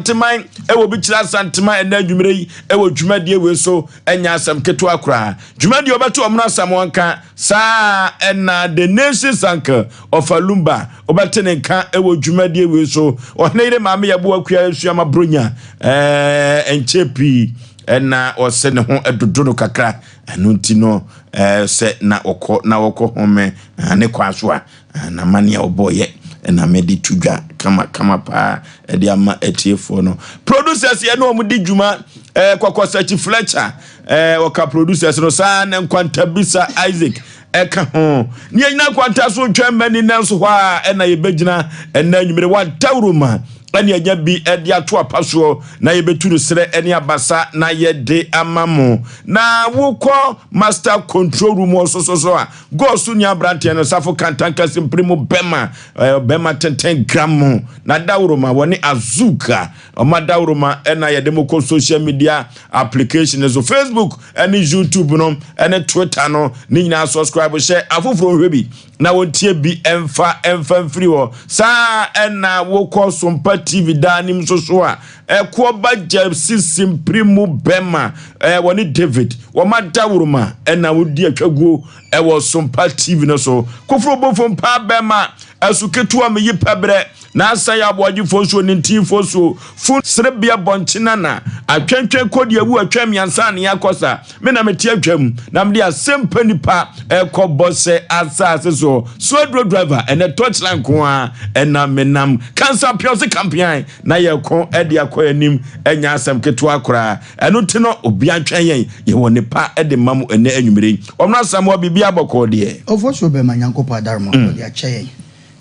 Asanteman ɛwɔ bi kyerɛ Asanteman ɛnɛ anwummerɛ yi ɛwɔ dwumadie wei so. Ɛnyɛ asɛm ketewa koraa. Dwumadie ɔbɛto ɔmono asɛm wɔnka saa ɛna the Nation's Uncle ɔfa Lumba ɔbɛte ne nka ɛwɔ dwumadie wei so. Ɔhene yere maame yɛboa kua suama bronya ɛɛ nkyɛ pii ɛna ɔsɛ ne ho ɛdodo no kakra. Ɛno nti no ɛɛ sɛ na ɔkɔ na ɔkɔ home ne kwan so a na mane a ɔbɔɔyɛ ɛna mede to dwa kama kama paa ɛde ama atiefoɔ no. Producers yɛ ne wɔn di dwuma ɛɛ Kɔkɔsakyi Fletcher ɛɛ ɔka producers no saa na Nkwantabisa Isaac ɛka ho ne yɛnyina nkwanta so ntwɛn mmani nan so hɔ a ɛna yɛbɛgyina ɛnna anwummere wadawuroma ɛne ɛnya bi ɛde ato apa soɔ na yɛbɛtu no serɛ ɛne abasa na yɛde ama mo. Na wokɔ master control room hɔ so so so a gɔɔ so nua aberanteɛ no Safo Kantanka simpiri mu bɛma ɛɛ bɛma tenten gram mu na dawuroma wɔne Azuka ɔma dawuroma. Ɛna yɛde mo kɔ social media application so, Facebook ɛne YouTube no ɛne Twitter no ne nyinaa. Subscribe, hyɛ afoforɔ nhwɛ bi na wɔntie bi ɛmfa ɛmfa mfiri hɔ saa. Ɛna wokɔ Sompa TV daa nim nso so a ɛkoɔ ba gya sisi mpiri mu bɛma ɛɛ wɔne David wɔma dawuroma ɛna wodi atwaguo ɛwɔ Sompa TV no so. Koforo bofo mpa bɛma ɛso ketewa meyi pɛbrɛ na asa yɛ aboagyefoɔ nsuo ne ntinfoɔ so fun serebea bɔnkyena na atwɛntwɛn kɔdi awu atwɛn mmiɛnsa ne akɔ sa. Me na mete atwam na mede asɛm pa nipa ɛkɔ bɔ sɛ asase so so aduro driver ɛnɛ torchlight nko a ɛna menam kansa pia ɔse kampean na yɛko ɛde akɔ anim. Ɛnya asɛm ketewa koraa. Ɛno nti no obia ntwɛn yɛn, yɛwɔ nipa ɛde ma mo ɛnɛ anwummere yi. Ɔno asɛm biribi abɔkɔɔ deɛ. Ɔfɔ so bɛma Nyankopɔn adaroma ɔde akyɛ yɛn.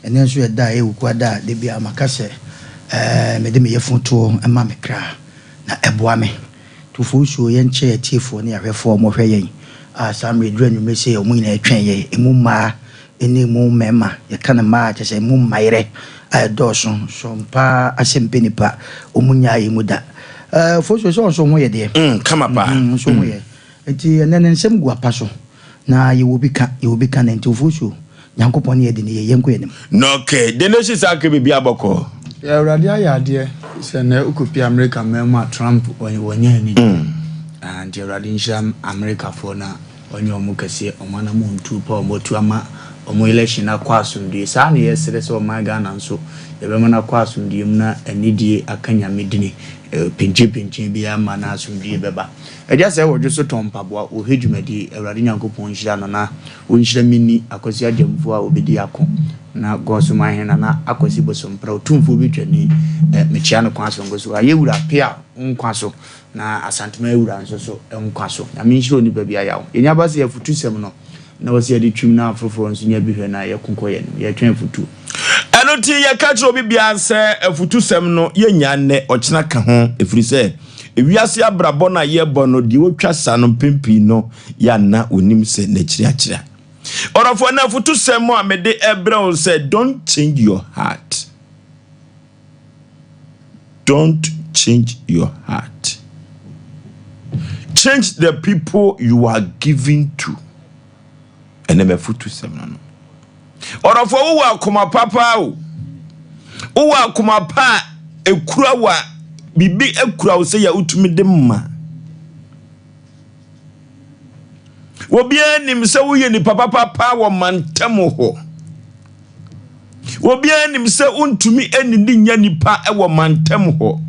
Ɛnɛ nso yɛda a ɛwɔ kuada a de bia maka sɛ mede me yɛfo toɔ ma me kra na ɛboa me tofoɔ suo. Yɛnkyɛ atiefoɔ ne ahwɛfoɔ a wɔhwɛ yɛn a saa mmerɛ duru anwummerɛ sɛ ɔmo nyinaa twɛn yɛn, ɛmu mmaa ne mu mmarima. Yɛka no mmaa kyɛ sɛ mu mmayerɛ a ɛdɔɔso so mpaa asɛm nipa ɔmu nyaa yɛ mu da. Fo so sɛ ɔnso ho yɛ deɛ. Kama paa. Nso ho yɛ nti ɛnɛ ne nsɛm gu apa so na yɛwɔ bi ka, yɛwɔ bi ka na nti ofo so Nyankopɔn ne yɛde ne yɛ yɛnkɔ yɛnim. Na okay, de ne sisa aka biribi abɔkɔ. Yɛ Awurade ayɛ adeɛ sɛ nɛ wokɔpie Amerika man mu a Trump wɔnyɛ ani. Ah, nti Awurade nhyira Amerikafoɔ na ɔnyɛ ɔmo kɛseɛ, ɔmo anam ntu pa ɔmo atu ama ɔmo election akɔ asomdue. Saa na yɛsrɛ sɛ ɔman Ghana nso yɛbɛma no akɔ asomdue mu na anidie aka Nyame dini. Pinkyin biara ma na asomdue bɛba. Agya sɛ wɔdwo so tɔn mpaboa wɔhwɛ dwumadie. Awurade Nyankopɔn nhyira no na ɔnhyira menni Akwasi Agyamfoɔ a wɔbɛdi ako na gɔsoma ahene na Akwasi Bosompra Otumfoɔ bi twani. Mekyia no kwan sonko so ayɛ wura pea nkwa so na Asantema awura nso so nkwa so. Nyame nhyira onipa bi ayaw yɛnya ba sɛ yɛfotu sɛm no na wɔsɛ yɛde twim na afoforɔ nso nya bi hwɛ na yɛkonkɔ yɛn yɛtwɛn afutuo. Ɛno nti yɛka kyerɛ obi biara sɛ afutusɛm no yɛnya nnɛ, ɔkyena ka ho, ɛfiri sɛ ewiase abrabɔ no a yɛbɔ no deɛ wɔtwa sa no mpempii no yɛanna onim sɛ n'akyiri akyerɛ. Ɔdɔfoɔ, na afutusɛm a mede ɛbrɛ wo sɛ don't change your heart, don't change your heart, change the people you are giving to. Ɛnɛ mɛfutusɛm no, ɔdɔfoɔ, wowɔ akoma papa o, wowɔ akoma pa a ekura wa biribi ekura wo sɛ yɛ wotumi de ma obiara. Nim sɛ woyɛ nipa papapa wɔ mantam hɔ. Obiara nim sɛ wontumi anidi nya nipa wɔ mantam hɔ.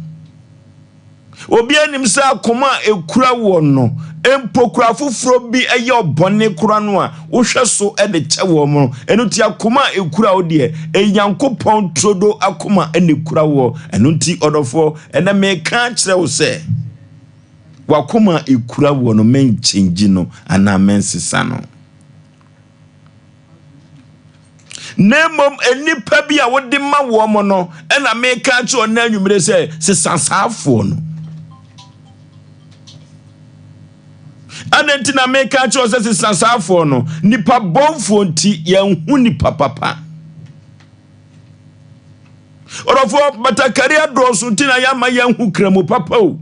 Obiara nim sɛ akoma a ekura wɔ no mpo kura foforɔ bi ɛyɛ ɔbɔne kora no a wohwɛ so de kyɛ wɔn no. Ɛno nti akoma a ekura wo deɛ, Enyankopɔn turodo akoma ɛna ekura wɔ. Ɛno nti ɔdɔfoɔ, ɛnɛ meka kyerɛ wo sɛ wakoma a ekura wɔ no mɛnkyɛngyi no anaa mɛnsesa no, na mmom nnipa bi a wode ma wɔn no ɛna meka kyerɛ ɔno anwummere sɛ sesa saafoɔ no. Ɛna nti na meka kyerɛ sɛ sesa saafoɔ no. Nipa bɔnfoɔ nti yɛnhu nipa papa. Ɔdɔfoɔ, batakari adɔɔso nti na yɛama yɛnhu kramu papa o.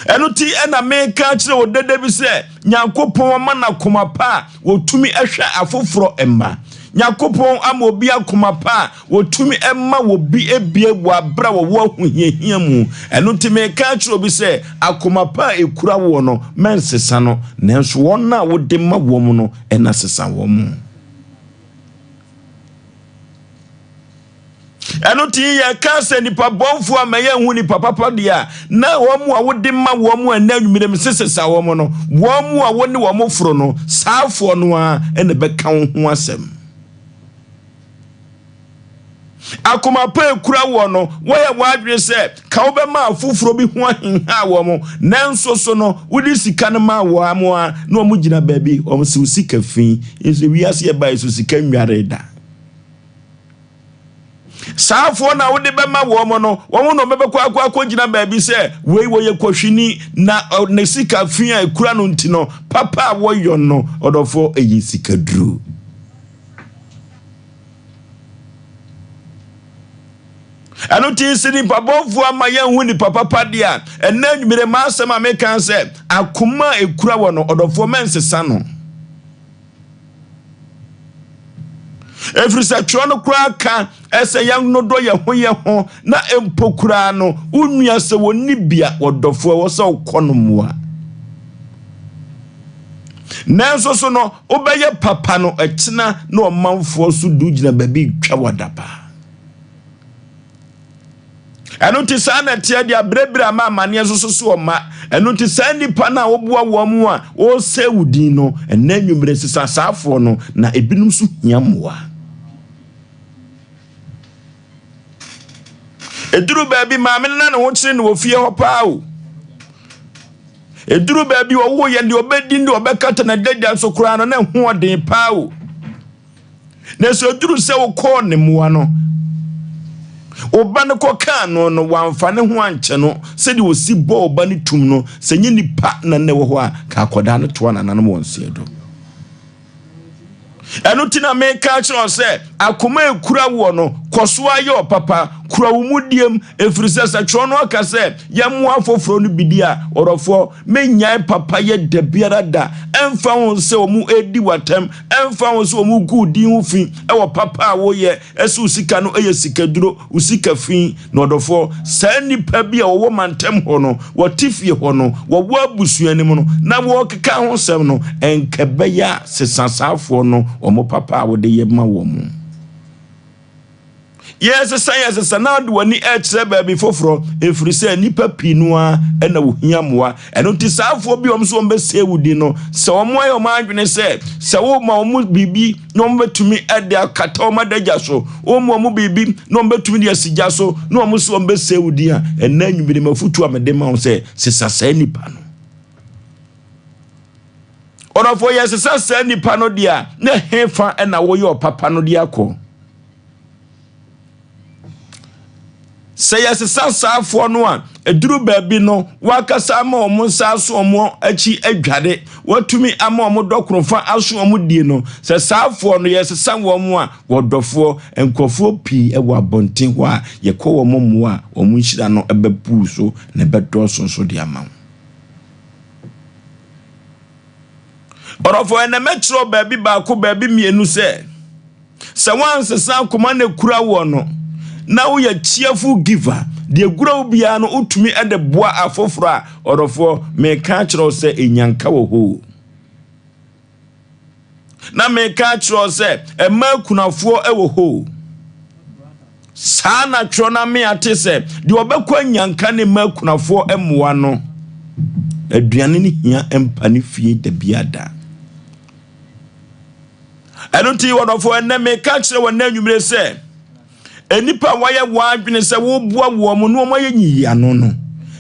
Ɛno ti ɛna meka kyerɛ wo dede bi sɛ Nyankopɔn ama no akoma pa a wɔtumi hwɛ afoforɔ mma. Nyankopɔn ama obi akoma pa a wɔtumi ma obi bie wɔ aberɛ a wɔwɔ ahohiahia mu. Ɛno nti meka akyerɛ obi sɛ, akoma pa a ɛkura woɔ no, mɛnsesa no, nanso wɔn a wode ma wɔn no na sesa wɔn. Ɛno nti yɛka sɛ nipa bɔnfoɔ ama yɛnhu nipa papa deɛ a, na wɔn a wode ma wɔn a ɛnɛ anwummerɛ mu sesesa wɔn no, wɔn a wo ne wɔn foro no, saafoɔ no ara na ɛbɛka wo ho asɛm. Akoma pa ekura woɔ no, woyɛ w'adwene sɛ ka wobɛma afoforɔ bi ho ahenha wɔn, nanso so no wode sika no maa wɔn a na wɔn gyina baabi, wɔn se wo sika fi, nso wiase yɛbaeɛ so sika nnware da. Saafoɔ na wode bɛma wɔn no, wɔn na wɔbɛkɔ akɔ akɔgyina baabi sɛ wei wɔyɛ kɔhwini na ne sika fi a ɛkura no nti no, papa a wɔyɔ no, ɔdɔfoɔ, ɛyɛ sikaduro. Ɛno nti sɛ nipa bɔnfoɔ ama yɛnhu nipa papa deɛ a, ɛnɛ anwummere m'asɛm a meka sɛ akoma a ɛkura wɔ no, ɔdɔfoɔ mɛnsesa no. Ɛfiri sɛ twerɛ no koraa ka sɛ yɛnnodɔ yɛn ho yɛn ho, na mpo koraa no, wo nua sɛ wɔnni bi a, wɔdɔfoɔ ɛwɔ sɛ wokɔ no mmoa. Nanso so no, wobɛyɛ papa no, ɛkyena na ɔmanfoɔ so du gyina baabi retwa w'adapaa. Ɛno nti saa na ɛteɛ deɛ aberɛberɛ ama amanneɛ nso so so ɔma. Ɛno nti saa nnipa no a woboa wɔn mu a wɔresɛe wo din no, ɛnɛ anwummere sesa saafoɔ no, na ebinom nso hia mmoa. Ɛduru baabi maame no na ne ho kyere no wɔ fie hɔ paa o. Ɛduru baabi ɔwo yɛ deɛ ɔbɛdi deɛ ɔbɛkata n'adagya nso koraa no na ɛho ɔden paa o. Nanso ɛduru sɛ wokɔɔ ne mmoa no, wo ba no kɔkaa no no, wamfa ne ho ankyɛ no. Sɛdeɛ ɔsi bɔɔ wo ba no tum no, sɛ nyɛ nipa na na ɛwɔ hɔ a, ka akwadaa no toa nananom wɔn seɛ do. Ɛno nti na meka akyerɛ wo sɛ, akoma a ɛkura woɔ no, kɔ so ara yɛ ɔpapa, kura wo mudiem, ɛfiri sɛ sɛ twerɛ no aka sɛ yɛmmoa afoforɔ no bi di a, ɔdɔfoɔ, mennyae papayɛ da biara da, ɛmfa ho sɛ wɔredi wo atɛm, ɛmfa ho sɛ wɔregu wo din ho fi wɔ papa a woyɛ, sɛ wo sika no yɛ sikaduro, wo sika fi. Na ɔdɔfoɔ, saa nnipa bi a wɔwɔ mantam hɔ no, wɔte fie hɔ no, wɔwɔ abusua no mu no, na wɔrekeka ho nsɛm no, ɛnka ɛbɛyɛ a sesa saafoɔ no wɔn papa a wode yɛ ma wɔn. Yɛresesa yɛresesa na wode w'ani rekyerɛ baabi foforɔ, ɛfiri sɛ nnipa pii no ara na wɔhia mmoa. Ɛno nti saafoɔ bi a wɔn nso wɔbɛsɛe wo din no, sɛ wɔn ayɛ wɔn adwene sɛ sɛ woma wɔn biribi na wɔbɛtumi de akata wɔn adagya so, woma wɔn biribi na wɔbɛtumi de asi gya so na wɔn nso wɔbɛsɛe wo din a, ɛnnɛ anwummere m'afotuo a mede ma wo sɛ sesa saa nnipa no. Ɔdɔfoɔ yɛsesa saa nnipa no deɛ a, na hefa na woyɛ ɔpapa no de akɔ? Sɛ yɛsesa saafoɔ no a, ɛduru baabi no, wɔakasa ama wɔn nsa aso wɔn akyi adware, wɔatumi ama wɔn dɔkonofa aso wɔn die no. Sɛ saafoɔ no yɛsesa wɔn a, wɔdɔfoɔ, nkurɔfoɔ pii wɔ abɔnten hɔ a, yɛkɔ wɔn mmoa a, wɔn nhyira no bɛbu so na ɛbɛdɔɔso nso de ama wo. Ɔdɔfoɔ, ɛnɛ mɛkyerɛ baabi baako, baabi mmienu sɛ, Sɛ woansesa akoma na ekura woɔ no, na woyɛ cheerful giver, deɛ ekura wo biara no wotumi de boa afoforɔ a, ɔdɔfoɔ, meka akyerɛ wo sɛ enyanka wɔ hɔ o. Na meka akyerɛ wo sɛ mmaa akunafoɔ wɔ hɔ o. Saa na twerɛ no ame ate sɛ deɛ ɔbɛkɔ anyanka ne mmaa akunafoɔ mmoa no, aduane no hia mpa ne fie da biara da. Ɛno nti, ɔdɔfo, ɛnnɛ meka kyerɛ wɔn nnɛ anwummere sɛ, nnipa a wɔayɛ wɔn adwene sɛ woboa wɔn na wɔn ayɛ nyiyi ano no,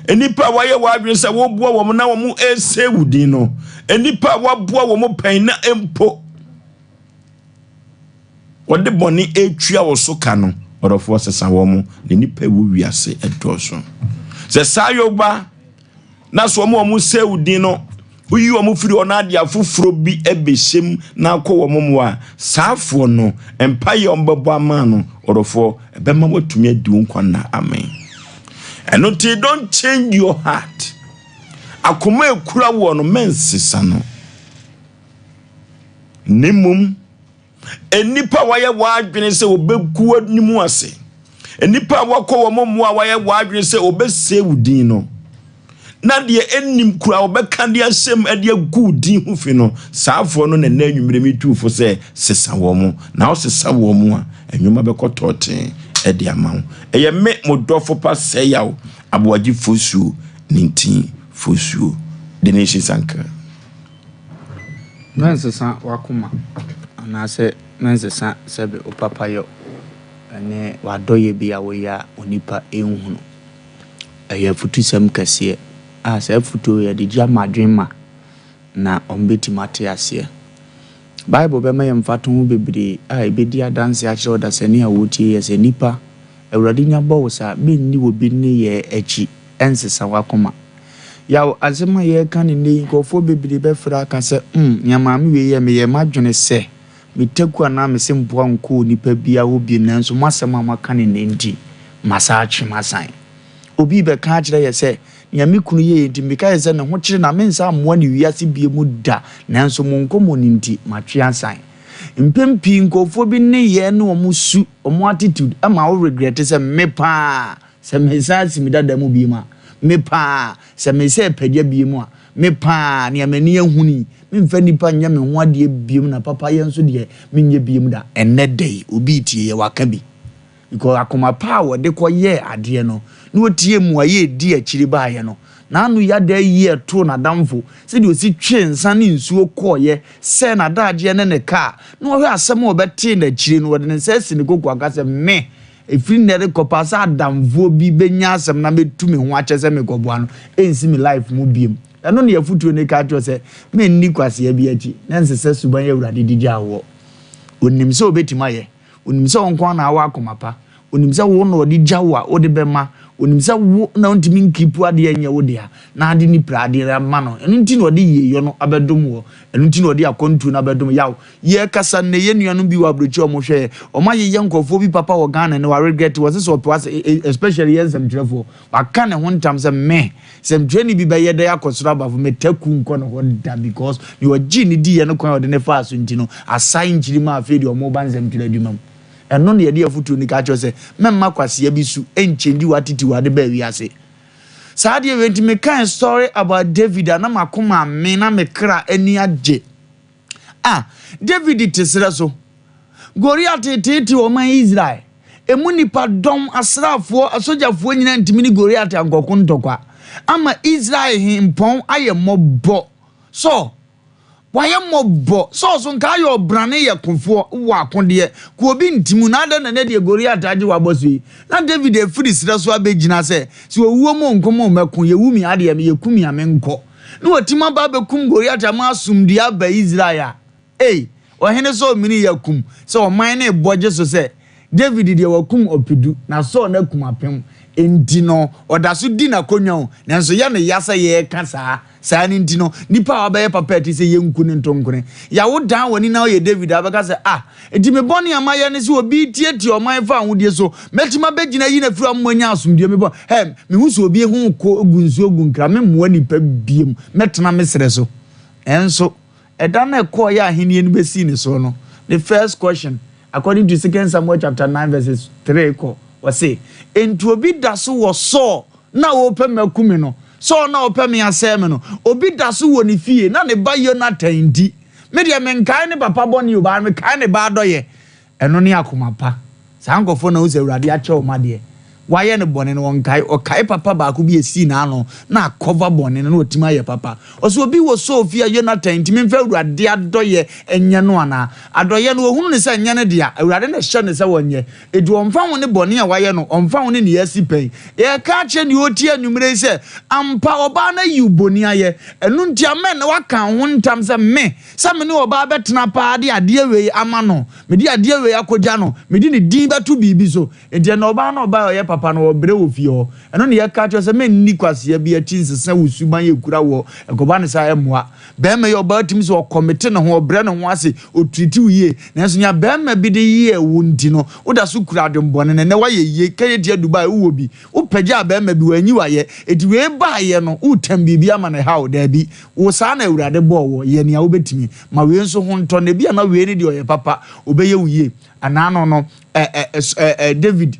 nnipa a wɔayɛ wɔn adwene sɛ woboa wɔn na wɔn ɛresɛe wo din no, nnipa a wɔaboa wɔn pɛn na mpo wɔde bɔne ɛretua wɔ so ka no, ɔdɔfoɔ sesa wɔn, na nnipa ɛwɔ wiase ɛdɔɔso. Sɛ saa yɛ Na sɛ wɔn a wɔsɛe wo din no, woyi wɔn firi hɔ na ade afoforɔ bi bɛhyɛ mu na akɔ wɔn mmoa a, saafoɔ no, mpaeɛ a wɔbɛbɔ ama no, ɔdɔfoɔ, ɛbɛma woatumi adi wo nkwa nna. Amen. Ɛno nti, don't change your heart. Akoma ekura woɔ no, mɛnsesa no. Na mmom, Nnipa a wɔayɛ wɔn adwene sɛ wɔbɛgu w'anim ase, nnipa a wɔkɔ wɔn mmoa a wɔayɛ wɔn adwene sɛ wɔbɛsɛe wo din no, na deɛ ɛnnim kura wɔbɛka de ahyɛm de agu wo din ho fi no, saafoɔ no na ɛnɛ anwummerɛ metu fo sɛ sesa wɔn mo, na wosesa wɔn mo a, nneɛma bɛkɔ tɔɔten de ama wo. Ɛyɛ me mo dɔfo pa sɛ yaw aboagye fosuo ne ntin fosuo de ne nhyesa nkra. Mɛnsesa w'akoma, anaasɛ mɛnsesa sɛbe wo papayɔ ne w'adɔyɛ bi a woyɛ a onipa nhunu. Ɛyɛ afutusɛm kɛseɛ a saa afutuo yi yɛde gya mmadwemma na wɔbɛtumi ate aseɛ. Bible bɛma yɛn mfatoho bebree a ɛbɛdi adanseɛ akyerɛ ɔdasani a ɔretie yɛ sɛ nipa, Awurade nya bɔ wo saa, mɛnni obi nneyɛɛ akyi, ɛnsesa w'akoma. Yaw, asɛm a yɛreka no nnɛ yi, nkurɔfoɔ bebree bɛfrɛ aka sɛ, Umm, nea maame wei yɛɛ, meyɛɛ m'adwene sɛ me taku anaa me se mpoa nkɔ onipa biara hɔ bio, nanso mo asɛm a moaka no nnɛ nti, masan atwe m'asan. Obi rebɛka akyerɛ yɛ sɛ, nea me kunu yɛeɛ nti, mekaeɛ sɛ ne ho kyere no a, mensan mmoa no wiase bio mu da, nanso mo nkɔmmɔ no nti, matwe asan. Mpɛn pii nkurɔfoɔ bi nneyɛɛ ne wɔn su, wɔn attitude, ma wo regrɛte sɛ, me paa, Sɛ mesan si me dada mu bio a, me paa, sɛ mesan apagya bio a, me paa, nea m'ani ahunu yi, memfa nnipa nyɛ me ho adeɛ bio na papayɛ nso deɛ, menyɛ bio da. Ɛnnɛ da yi, obi retie yɛ, waka bi. Because akoma pa a wɔde kɔyɛɛ adeɛ no, na ɔtie mmuaeɛ a ɛdi akyire baeɛ no, n'ano yada yie ɛtoo n'adamfo, sɛdeɛ ɔsi twee nsa ne nsuo kɔeɛ, sɛɛ n'adagyeɛ ne ne kaa, na ɔhwɛ asɛm a ɔbɛtee no akyire no, ɔde ne nsa asi ne koko aka sɛ, Me, Ɛfiri nnɛ rekɔ paa sɛ adamfoɔ bi bɛnya asɛm na mɛtu me ho akyɛ sɛ mekɔboa no, ɛnsi me life mu biom. Ɛno ne afotuo no ka kyerɛ wo sɛ menni kwasea bi akyi na nsesa suban Awurade de gyaa woɔ. Ɔnim sɛ ɔbɛtumi ayɛ. Ɔnim sɛ wo nko ara na wowɔ akoma pa. Ɔnim sɛ wo na ɔde gya wo a wode bɛma. Ɔnim sɛ wo na wontumi nkipu adeɛ nyɛ wo dea na ade ne pira adeɛ ama no. Ɛno nti na ɔde yieyɔ no abɛdom woɔ. Ɛno nti na ɔde akwantuo no abɛdom yaw. Yɛkasa nnɛ yɛn nuanom bi wɔ aburokyire a wɔn hwɛ yɛ. Wɔn ayeyɛ nkorɔfoɔ bi papa wɔ Ghana nnɛ wa regret wɔn sɛ sɛ ɔpɛ w'asɛ especially yɛn nsɛmtwerɛfoɔ. Waka ne ho ntam sɛ me sɛmtwerɛni bi bɛyɛ dɛ akɔ soro abafo me taku nkɔ ne hɔ da because nea ɔgyee ne diiɛ no kwan a ɔde ne faa so nti no asae nkyirima afei deɛ wɔn ba nsɛmtwerɛ adwuma mu. Ɛno na yɛde afutuo no ka kyerɛ sɛ mɛmma kwasea bi su nkyɛngyi w'atete w'ade baa wiase. Saa adeɛ wei nti mekae story about David a na m'akoma ame na me kra ani agye. A David te serɛ so. Goliat reteetee ɔman Israel. Emu nnipadɔm, asraafoɔ, asogyafoɔ nyinaa ntumi ne Goliat ankɔko ntɔkwa. Ama Israel hempɔn ayɛ mmɔbɔ. Saul, wayɛ mmɔbɔ. Saul so nka ayɛ ɔbrane yɛ kofoɔ wɔ akodeɛ. Ko obi nti mu, na adɛn na ɛnɛ deɛ Goliat agye w'abɔsoɔ yi? Na David afiri serɛ so abɛgyina sɛ, sɛ owuo mu nko mo mmɛko, yɛwu me adeɛ, yɛku me a menkɔ. Na watumi aba abɛkum Goliat ama asomdwoeɛ aba Israel a, ei, Ɔhene Saul mini yɛ kum sɛ ɔman no rebɔ gye so sɛ, David deɛ wakum ɔpedu, na Saul no akum apem. Enti no, ɔda so di n'akonnwa o, nanso yɛ no ya sɛ yɛreka saa. Saa no nti no, nnipa a wɔabɛyɛ papa a ɛte sɛ yɛnku no nto nkone. Ya wodan w'ani na woyɛ David a, wobɛka sɛ, Ah, enti me bɔne a mayɛ ne sɛ obi retiatia ɔman fa ahodie so. Mɛtumi abɛgyina ayi no afiri hɔ ama moanya asomdwoeɛ. Mebɔ, hɛ, mehu sɛ obi ho rekɔ gu nsuo gu nkra, memmoa nnipa biom, mɛtena me serɛ so. Nanso, ɛda no a ɛkɔeɛ a ahennie no bɛsii ne soɔ no, ne first question, according to Second Samuel chapter 9 verses 3 kɔ, ɔse, Enti obi da so wɔ Saul na ɔrepɛ me aku me no, Saul na ɔpɛ me asɛe me no, obi da so wɔ ne fie na ne ba Yonatan nti, me deɛ menkae ne papa bɔne o, but mekae ne ba adɔeɛ. Ɛno ne akoma pa. Saa nkurɔfoɔ na wohu sɛ Awurade akyɛ wɔn adeɛ. Wayɛ no bɔne no, ɔnkae. Ɔkae papa baako bi a ɛsii n'ano na akɔva bɔne no na watumi ayɛ papa. Ɔsɛ obi wɔ Saul fie a Yonatan nti memfa Awurade adɔeɛ nyɛ no anaa? Adɔeɛ no, ɔhunu no sɛ ɛnyɛ ne dea. Awurade na ɛhyɛ no sɛ ɔnyɛ. Enti ɔmfa ho ne bɔne a wayɛ no, ɔmfa ho ne nea asi pɛn. Yɛreka akyerɛ nea ɔretie anwummere yi sɛ, ampa, ɔbaa no ayi wo boni ayɛ. Ɛno nti, amen, na woaka wo ho ntam sɛ, Me, sɛ me ne ɔbaa bɛtena paa de adeɛ wei ama no, mede adeɛ wei akɔgya no, mede ne din bɛto biribi so. Enti ɛnnɛ ɔbaa no a ɔbaeɛ a ɔyɛ papa. papa no ɔbrɛ wɔ fie hɔ. Ɛno na yɛka kyerɛ sɛ menni kwasea bi akyi nsesa wo suban yɛ kura wɔ ɛkɔba ne saa ɛmmoa. Bɛrima yi ɔbaa tumi sɛ ɔkɔmete ne ho, ɔbrɛ ne ho ase, ɔtiriti wo yie. Nanso nea bɛrima bi de yɛɛ wo nti no, woda so kura adwemmɔne no. Ɛnnɛ woayɛ yie, kɛyɛ tia Dubai wowɔ bi. Wopagyaa bɛrima bi, wanyi wo ayɛ. Enti wei baeɛ no, woretam biribi ama no ɛha wo? Daabi. Wo saa na Awurade bɔɔ wo. Yɛ nea wobɛtumi. Ma wei nso ho ntɔ no. Ebia na wei ne deɛ ɔyɛ papa, ɔbɛyɛ wo yie. Anaa no no, ɛ, ɛ, ɛ, ɛ, David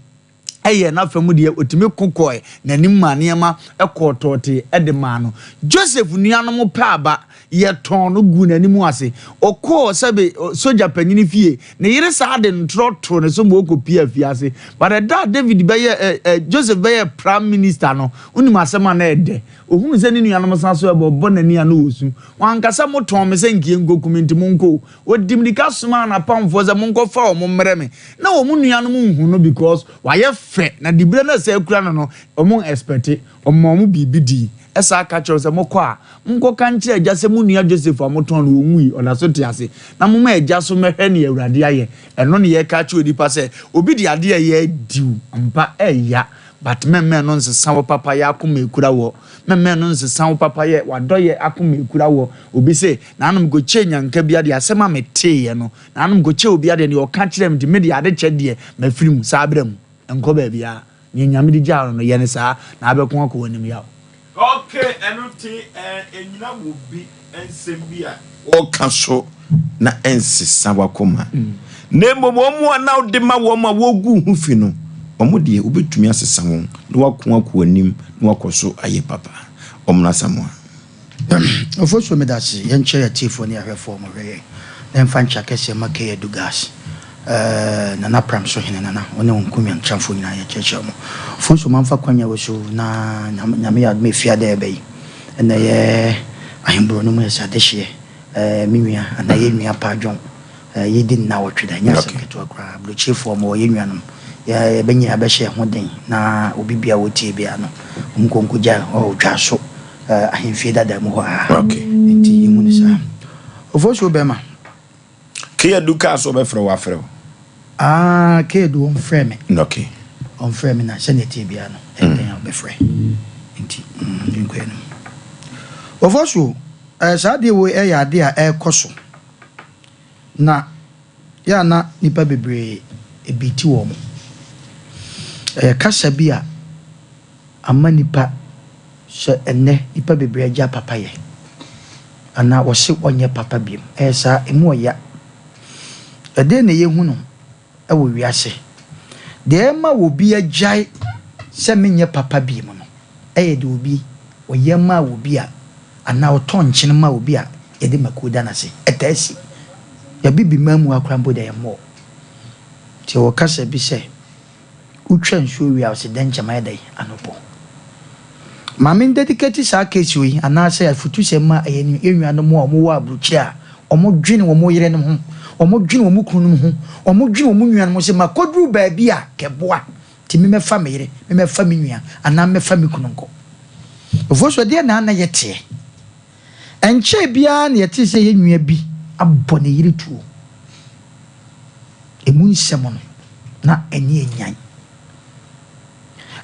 yɛɛ n'afa mu deɛ, ɔtumi ko kɔɔe, n'anim maa nneɛma kɔɔ tɔɔtee de maa no. Joseph nuanom pɛ aba, yɛtɔn no guu n'anim ase. Ɔkɔɔ sɛbe sogya panyin fie, ne yere saa de ntorɔ too ne so ma ɔkɔpie afiase. But ɛda a David bɛyɛ ɛ ɛ Joseph bɛyɛɛ prime minister no, wonim asɛm a na ɛdɛ. Ɔhunu sɛ ne nuanom san so ɛbɔ, ɔbɔ n'ani a na ɔresu. Wanka sɛ motɔn me sɛ nkie nkɔku me nti monkɔ o. Ɔdi mmirika somaa n'apamfoɔ sɛ monkɔfa wɔn mmrɛ me. Na wɔn nuanom nhu no because wayɛ fɛ na diberɛ no a ɛsɛ akura no no, wɔn expect. Ɔmaa wɔn biribi dii. Ɛsan ka kyerɛɛ wɔn sɛ, Mokɔ a, monkɔka nkyerɛ agya sɛ mo nua Joseph a motɔn no, ɔnwui, ɔda so te ase, na momma agya so mmɛhwɛ nea Awurade ayɛ. Ɛno na yɛreka akyerɛ onipa sɛ, obi de adeɛ a ɛyɛ adi wo, ampa, ɛyɛ, but mɛmma ɛno nsesa wo papayɛ akoma ekura woɔ. Mɛmma ɛno nsesa wo papayɛ, w'adɔyɛ akoma ekura woɔ. Obi se, Nanom mekɔkyɛɛ nyanka bi adeɛ, asɛm a meteeɛ no, nanom mekɔkyɛɛ obi adeɛ, deɛ ɔka kyerɛɛ me nti, me deɛ adekyɛ deɛ, mafiri mu. Saa berɛ mu, nkɔ baabiara. Nea Nyame de gyaa no no, yɛ no saa, na abɛko akɔ w'anim yaw. Ok, ɛno nti ɛnyina wɔ bi nsɛm bi a wɔka so na ɛnsesa w'akoma, na mmom wɔn a na wode ma wɔn a wɔgu wo ho fi no, wɔn deɛ wobɛtumi asesa wɔn na wɔako akɔ w'anim na wɔakɔ so ayɛ papa. Ɔmono Asamoah. Ofosuo medase yɛnkyɛ yɛ atiefoɔ ne ahwɛfoɔ ɔmo hwɛ yɛn na yɛnfa nkyɛ akɛseɛ ma Kay Adu Gas eh Nana Pram so hene Nana wo ne wo nkomia nkyɛnfoɔ nyinaa yɛkyerɛkyerɛ ɔmo Ofosuo manfa kwanya wei so na Nyame yɛ adom efie ada ɛɛba yi ɛna ɛyɛ Ahenboro no mu yɛ sɛ adehyeɛ eh me nua anaa yɛ nua Paa John eh yɛdi nnawɔtwe da ɛnyɛ asɛm ketewa koraa Aburokyirefoɔ mowɔ yɛ nuanom yɛ yɛbɛnyini abɛhyɛ yɛn ho den na obi biara ɔtie biara no ɔmo nkɔ nkɔgya ɔɔ dwa so eh, ahemfie dada mu hɔ a. Okay. Nti yɛhu no saa. Ofosuo bɛrima. Keyadu kaa sɛ ɔbɛfrɛ wo afrɛ wo. Ah, Keyadu ɔmfrɛ me. Okay. Ɔmfrɛ me na sɛnea ɛteɛ biara no, ɛyɛ dɛn a ɔbɛfrɛ. Nti, mm, yɛnkɔ anim. Ofosuo, eh, saa adeɛ wei ɛyɛ adeɛ a ɛrekɔ so. Na yɛ a na nnipa bebree ebi ti wɔn. Ɛyɛ kasa bi a ama nnipa sɛ ɛnnɛ nnipa bebree agya papayɛ anaa wɔse wɔnyɛ papa biom. Ɛyɛ saa, ɛmu ɔya. Ɛdeɛn na yɛhu no wɔ wiase? Deɛ ɛma obi agyae sɛ menyɛ papa biom no, ɛyɛ deɛ obi ɔyɛ maa obi a anaa ɔtɔ nkyene ma obi a yɛde mako da no ase. Ɛtaa si. Yɛabibiman mu ha koraa mpo deɛ ɛmmɔɔ. Nti yɛwɔ kasa bi sɛ. Wotwa nsuo wie a ɔse dɛnkyɛm ayɛ dɛn anɔpɔ. Ma me ndedicate saa case wei anaasɛ afutusɛm ma yɛn nuanom a wɔwɔ abrokyire a wɔdwene wɔn yerenom ho, wɔdwene wɔn kununom ho, wɔdwene wɔn nuanom ho sɛ makɔduru baabi a kɛboa nti me mɛfa me yere, me mɛfa me nua anaa mɛfa me kunu nkɔ. Ofosuo deɛ na na yɛteɛ. Ɛnkyɛe biara na yɛtee sɛ yɛn nua bi abɔ ne yere tuo. Emu nsɛm no, na ani anyan.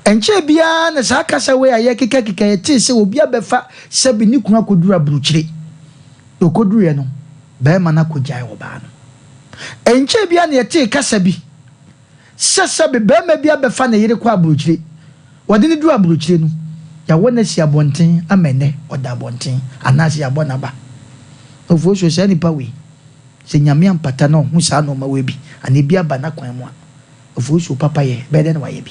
Ɛnkyɛe biara na saa kasa wei a yɛkekakeka yɛtee sɛ obi abɛfa sɛbe ne kunu akɔduru aburokyire. Na ɔkɔduruiɛ no, barima no akɔgyae ɔbaa no. Ɛnkyɛe biara na yɛtee kasa bi sɛ sɛbe barima bi abɛfa ne yere kɔ aburokyire. Wɔde no duru aburokyire no, yɛawɔ no asi abɔnten ama ɛnnɛ ɔda abɔnten anaasɛ yɛabɔ no aba. Ofosuo, saa nipa wei, sɛ Nyame ampata na ɔhu saa nnoɔma wei bi anaa ebi aba n'akwan mu a, ofosuo papa yɛ, ɛbɛyɛ dɛn na wayɛ bi?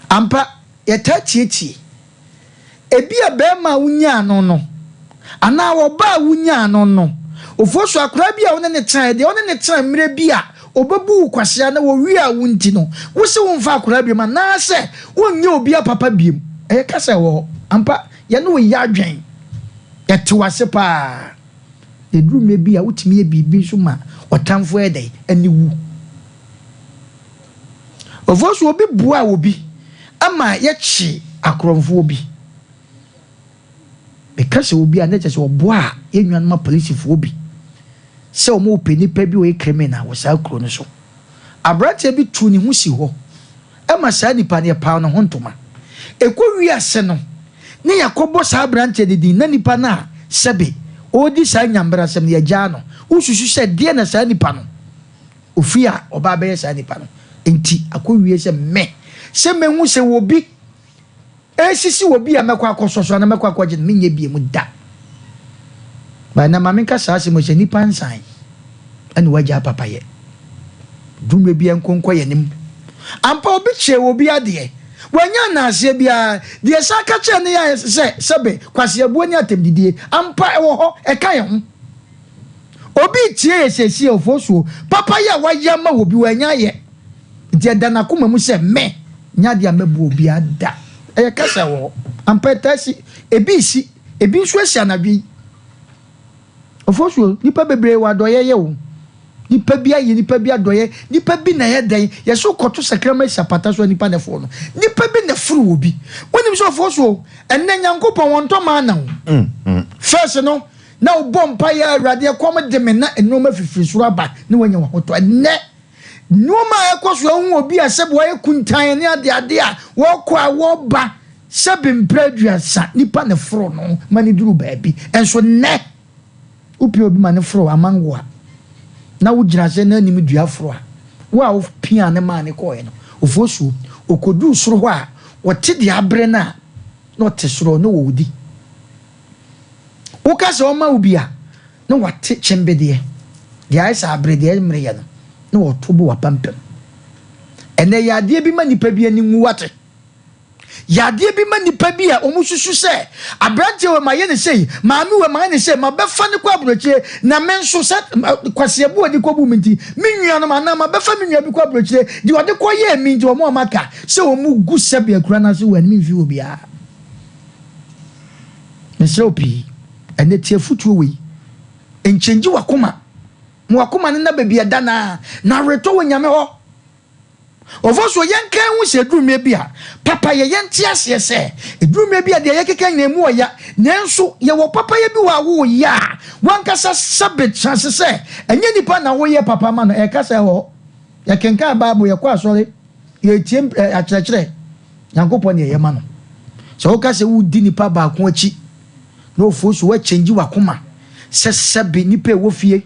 Ampa, yɛtaa tietie. Ebia barima a wunyaa no no anaa ɔbaa a wunyaa no no, ofosu akwadaa bi a wo ne no tenae, deɛ wo ne no tena mmerɛ bi a ɔbɛbu wo kwasea na wɔwiaa wo nti no, wose womfa akwadaa biom anaasɛ wonyɛ obi apapa biom. Ɛyɛ kasa a ɛwɔ hɔ. Ampa, yɛne wo yɛ adwene. Yɛte wo ase paa. Na ɛduru mmerɛ bi a wotumi yɛ biribi nso ma ɔtamfo yɛ dɛn? Ani wu. Ofosu obi boaa obi ma yɛkyee akorɔmfoɔ bi. Meka sɛ obi a, na kyerɛ sɛ ɔboaa yɛn nuanom apolisifoɔ bi sɛ wɔrepɛ nipa bi a ɔyɛ criminal wɔ saa kuro no so. Aberanteɛ bi tuu ne ho si hɔ ma saa nipa no, yɛpaw ne ho ntoma. Ɛkɔ wiase no, ne yɛakɔbɔ saa aberanteɛ no din, na nipa no a sɛbe ɔredi saa nyambrasɛm no, yɛagyaa no. Wosusu sɛ deɛn na saa nipa no, ofie a ɔba abɛyɛ saa nipa no nti, akɔwie sɛ me, sɛ mɛhu sɛ obi Esisi obi a mɛkɔ akɔsɔ so anaa mɛkɔ akɔgye no, menyɛ bio da. But na ma menka saa asɛm yi sɛ nnipa nsan ɛna wagyaa papayɛ. Dwumire bi nko nkɔ yɛn anim. Ampa obi kyerɛ obi adeɛ, wanya anaaseɛ biara, deɛ ɛsan ka kyerɛ no yɛ sɛ sɛbe kwaseabuo ne atɛmdidie. Ampa ɛwɔ hɔ, ɛka yɛn ho. Obi retie yɛ seesei ofosuo, papayɛ a wayɛ ama obi wanya ayɛ. Nti ɛda n'akoma mu sɛ, Me, nyɛ adeɛ a mɛboa obiara da. Ɛyɛ kasa a ɛwɔ hɔ. Ampa ɛtaa si. Ebi resi. Ebi nso asi anadwo yi. Ofosuo, nnipa bebree wɔ adɔeɛ yɛ o. Nnipa bi ayɛ nnipa bi adɔeɛ. Nnipa bi na ɛyɛ dɛn? Yɛse wokɔto sakraman si apata so a nnipa na ɛforo no. Nnipa bi na ɛforo obi. Wonim sɛ Ofosuo, ɛnnɛ Nyankopɔn ɔntɔ mana o. First no, na wobɔ mpaeɛ a Awurade ɛkɔm de me na nnoɔma fifiri soro aba na woanya w'ahotɔ. Ɛnnɛ, Nnoɔma a ɛkɔ so ahu obi a sɛbe wayɛ kuntann ne adeade a wɔkɔ a wɔba sɛbe mprɛ aduasa nipa na ɛforo no ma no duru baabi. Nso nnɛ wopia obi ma no foro amango a na wogyina sɛ n'anim dua foro a, wo a wopiaa no maa no kɔeɛ no, ofosuo, ɔkɔduru soro hɔ a ɔte deɛ abere no a na ɔte soro na ɔredi. Woka sɛ ɔma wo bi a, na wate kyembedeɛ, deɛ ayɛ sɛ abere deɛ mmereyɛ no, na ɔto bo w'apampam. Ɛnɛ yɛ adeɛ bi ma nnipa bi ani nwu wate. Yɛ adeɛ bi ma nnipa bi a wɔn susu sɛ aberanteɛ wei mayɛ ne sei, maame wei mayɛ ne sei, mabɛfa no kɔ aburokyire na me nso sɛ kwaseɛbu a ɔde kɔbu me nti, me nuanom anaa mabɛfa me nua bi kɔ aburokyire, deɛ ɔde kɔyɛɛ me nti wɔn a maka sɛ wɔn gu sɛbe akura no ase wɔ anim mfi obiara. Mesrɛ wo pii, ɛnɛ tie afotuo wei. Nkyɛngyi w'akoma. Ma w'akoma no nna baabi ɛda no ara, na aweretɔ wɔ Nyame hɔ. Ɔfɔ so yɛnka ho sɛ ɛduru mmerɛ bi a, papayɛ, yɛnte aseɛ sɛ, ɛduru mmerɛ bi a deɛ yɛkeka nyinaa ɛmu ɔya, nanso yɛwɔ papayɛ bi wɔ a woyɛ a, w'ankasa sɛbe tra ase sɛ, ɛnyɛ nipa na woyɛ papa ma no, ɛkasa ɛwɔ hɔ. Yɛkenkan Bible, yɛkɔ asɔre, yɛtie akyerɛkyerɛ. Nyankopɔn na ɛyɛ ma no. Sɛ woka sɛ wodi nipa baako akyi na ofuo so woakyɛngyi w'akoma sɛ sɛbe nipa ɛwɔ fie,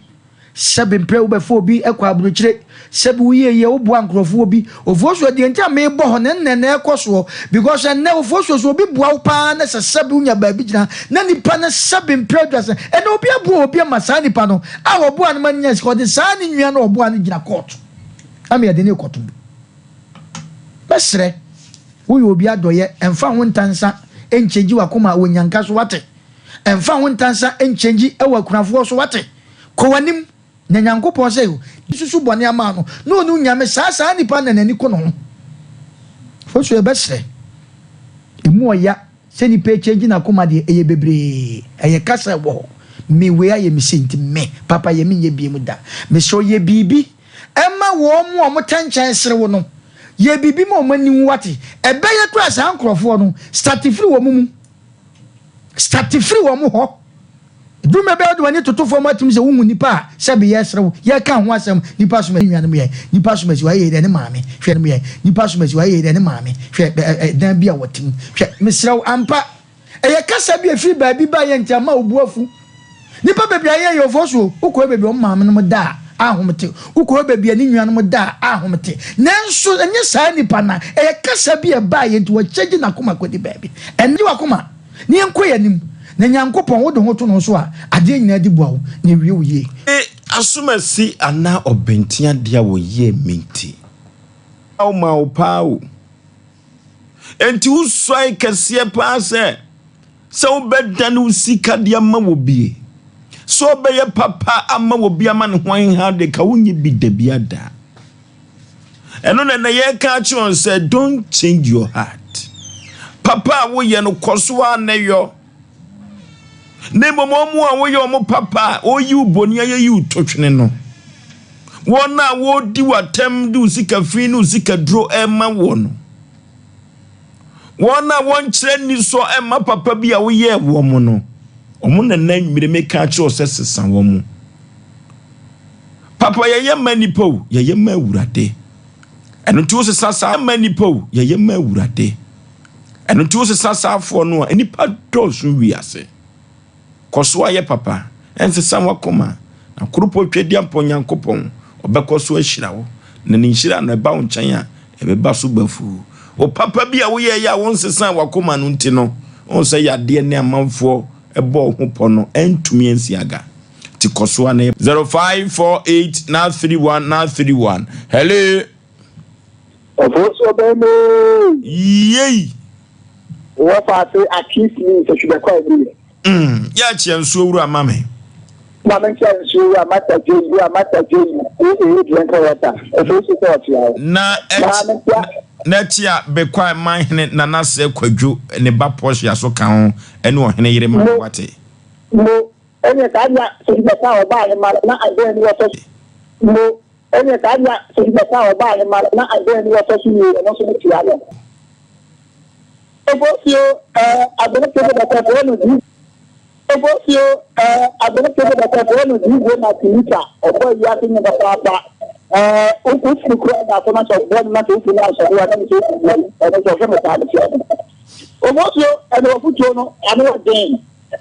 sɛbe mprɛ wobɛfa obi kɔ aburokyire, sɛbe woyɛ yie woboa nkurɔfoɔ bi. Ofuo so deɛ nti a meebɔ hɔ no ɛnnɛ na ɛkɔ soɔ because ɛnnɛ ofuo so sɛ obi boa wo paa na sɛ sɛbe wonya baabi gyina na nipa no sɛbe mprɛ aduasa ɛnnɛ obi aboa obi ama saa nipa no a ɔboa no ma no nya sika ɔde saa ne nua no a ɔboa no gyina court ama yɛde no rekɔto mu. Mɛsrɛ, woyɛ obi adɔyɛ, ɛmfa ho ntansa nkyɛngyi w'akoma wɔ nyanka so wate, ɛmfa ho ntansa nkyɛngyi wɔ akunafoɔ so wate, kɔ w'anim, na Nyankopɔn sɛ susu bɔne ama no, na ɔno Nyame saa saa nipa na n'ani ko ne ho. Foso yɛbɛsrɛ, emu ɔya sɛ nipa ɛkyɛngyi n'akoma deɛ ɛyɛ bebree, ɛyɛ kasa ɛwɔ hɔ, me wei ayɛ me sei nti me papa yɛ menyɛ biom da, mesrɛ wo yɛ biribi Ɛmma wɔn a wɔtɛ nkyɛn sere wo no, yɛ biribi ma wɔn ani nwu wate. Ɛbɛyɛ koraa saa nkurɔfoɔ no, starte firi wɔn mu. Starte firi wɔn hɔ. Ɛduru mmerɛ bi a wode w'ani toto fam atumi sɛ wohu nipa a sɛbe yɛresere wo, yɛreka ho asɛm, nipa som asi nuanom yɛ, nipa som asi wayɛ yei dɛ ne maame, hwɛ nom yɛ, nipa som asi wayɛ yei dɛ ne maame, hwɛ ɛdan bi a wɔte mu, hwɛ, mesrɛ wo ampa. Ɛyɛ kasa bi a ɛfiri baabi baeɛ nti ama wo bo afu. Nnipa bebree ayɛ ayɔfoɔ so. Wokɔhwɛ baabi a wɔn maamenom da a, ahomete. Wokɔhwɛ baabi a ne nuanom da a, ahomete. Nanso ɛnyɛ saa nipa no a. Ɛyɛ kasa bi a ɛbaeɛ nti wɔkyɛgye n'akoma kɔdi baabi. Ɛnnɛ gye w'akoma na yɛnkɔ yɛn anim. Na Nyankopɔn, wode ho to ne ho so a, adeɛ nyinaa di boa wo na ɛwie wo yie. Asomasi anaa ɔbɛnten adeɛ a wɔyɛɛ me nti. Wo maa wo paa o. Enti wosuae kɛseɛ paa sɛ, sɛ wobɛdane wo sika de ama wɔ bie, sɛ wobɛyɛ papa ama wɔ bi ama ne ho aheha de ka wonyɛ bi da bi ada. Ɛno na na yɛka akyerɛ wɔn sɛ don't change your heart. Papa a woyɛ no kɔ so ara na yɔ. Na mmom wɔn a woyɛ wɔn papa a wɔyi wo bɔne ayɛ yi wo totwene no, wɔn a wɔredi w'atɛm de wo sika fi ne wo sika duro ɛma wɔ no, wɔn a wɔnkyerɛ nisɔ ɛma papa bi a woyɛɛ wɔn no, wɔn na na nwumire meka akyerɛ wo sɛ sesa wɔn. Papa yɛyɛ ma nipa o, yɛyɛ ma Awurade. Ɛno nti wosesa saa ma nnipa o, yɛyɛ ma Awurade. Ɛno nti wosesa saafoɔ no a, nnipa dɔɔso wiase. Kɔ so ara yɛ papa, nsesa w'akoma, na koropɔ Twedeampɔ Nyankopɔn, ɔbɛkɔ so ahyira wo, na ne nhyira no ɛba wo nkyɛn a, ɛbɛba so bafuu. Wo papa bi a woyɛeɛ a wonsesaa w'akoma no nti no, wohu sɛ yadeɛ ne amanfoɔ bɔɔ wo ho pɔ no antumi ansi aga. Nti kɔ so ara na yɛ. 0548 931 931 Hello. Ɔfo so ɔbɛn me. Yei. Wɔ faase akis mi sɛ hwibɛkɔ a ɛbi yɛ. Mm, yɛ akyea nsuo wura ma me. Ma me nkyea nsuo wura Mata Jane wura Mata Jane ee ee drink water. Ɔfo so sɛ ɔkyea wo. Na ɛkyi na ɛkyea Bekwae manhene Nana Sɛ Kwadwo ne ba Portia so ka ho ɛne ɔhene yere ma Mo wate. mo ɛneɛ saa deɛ sɛ hwibɛkɔ a ɔbaa ahema na adɛn ne wɔsɔ mo. Ɛnneɛ saa deɛ a, sɛ obi bɛka a ɔbaa ahemmaa no, na adɛn ne wɔtɔ so yie, ɔno nso ne tua no. Obosuo eh, aberanteɛ bi bɛka frɛ no DJ. Obosuo eh, aberanteɛ bi bɛka frɛ no DJ Martinita, ɔbɔ wiase nnwom papaapa. Eh, wofiri kura da so na sɛ ɔbɔ no na sɛ wofiri no asɔre a, na ne sɛ wofiri no ɔno nso ɔhwɛ me saa mekyia no. Obosuo, ɛne wafutuo no, ano yɛ den.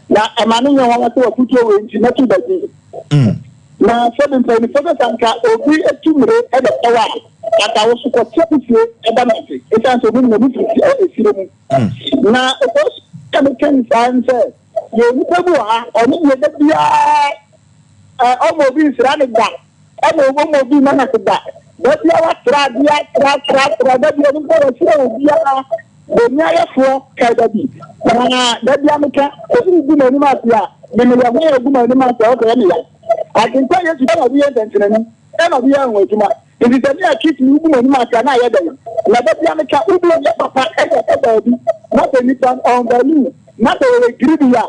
Na ɛma no nyɛ nwanwa sɛ wafutuo wei nti mɛto baabi. Na sɛbi mpanyinfoɔ sɛ sɛ anka obi tu mmire bɛtɔ wo a, anka wo so kɔte kusie da no ase, esiane sɛ ɔmo nim ɔmo firi efie mu. Na ɛkɔ so a meka ne saa ne sɛ, yɛwɔ nnipa bi wɔ ha, ɔno deɛ da biara ɔma obi nsra no da, ɛna ɔma obi mma no ase da. Da biara watra adeɛ atra atra atra, da biara onipa wɔsrɛ obiara. Bonniayɛfoɔ kae da bi, na da biara meka, obi gu m'anim ase a, me meyɛ hwan a ogu m'anim ase a ɔsɛ ɛyɛ me ya. Agyenkwa Yesu dɛn na ɔde yɛ nsɛnkyerɛnne? Dɛn na ɔde yɛ anwonwadwuma? Enti sɛ me a Kristoni wogu m'anim ase a na ayɛ dɛn? Na da biara meka, wode yɛ papa ɛyɛ ɛkɔ baabi, na sɛ nipa no ɔnvalue, na sɛ ɔyɛ greedy a.